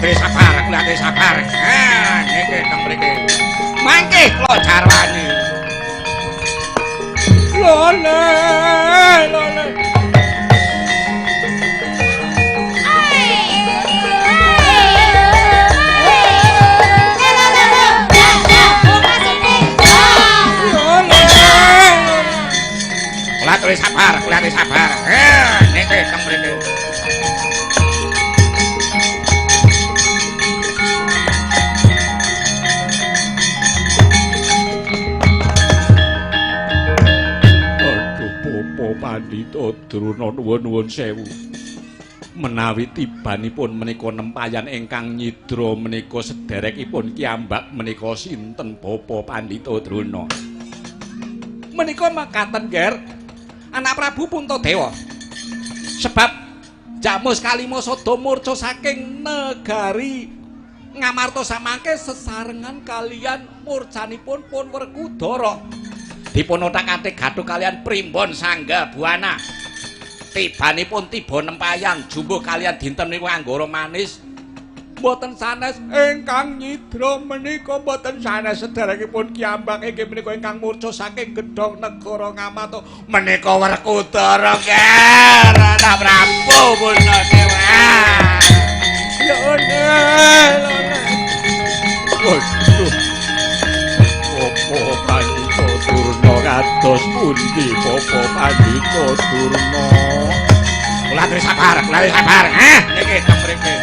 Kula sabar, kula sabar. Ha, niki teng mriki. Mangke kula jarwani. Lole, lole. Kula sabar, kula sabar. Ha, niki teng mriki. Pandhita Drona nuwun-nuwun sewu. Menawi tibanipun menika nempayan ingkang nyidra menika sederekipun kiyambak menika sinten Bapa Pandhita Drona? Menika mekaten, Ger. Anak Prabu Puntadewa. Sebab Jamus kalima sada murca saking negari Ngamarta samangke sesarengan kalian murcanipun pun Werkudara. Dipun othak-athik gathuk kalian primbon sangga buana. Tibanipun tiba nempayan jumbuh kalian dinten niku anggara manis. Mboten sanes ingkang nyidra menika mboten sanes sederekipun kiyambak inggih menika ingkang murca saking gedhong negara Ngamarta menika Werkudara, Ger. Anak Prabu Puntadewa. Lone, lone. Waduh. Bapa Pandhita Durna kados pundi Bapa Pandhita Durna? Kula sabar, kula sabar. Ha, niki teng mriki.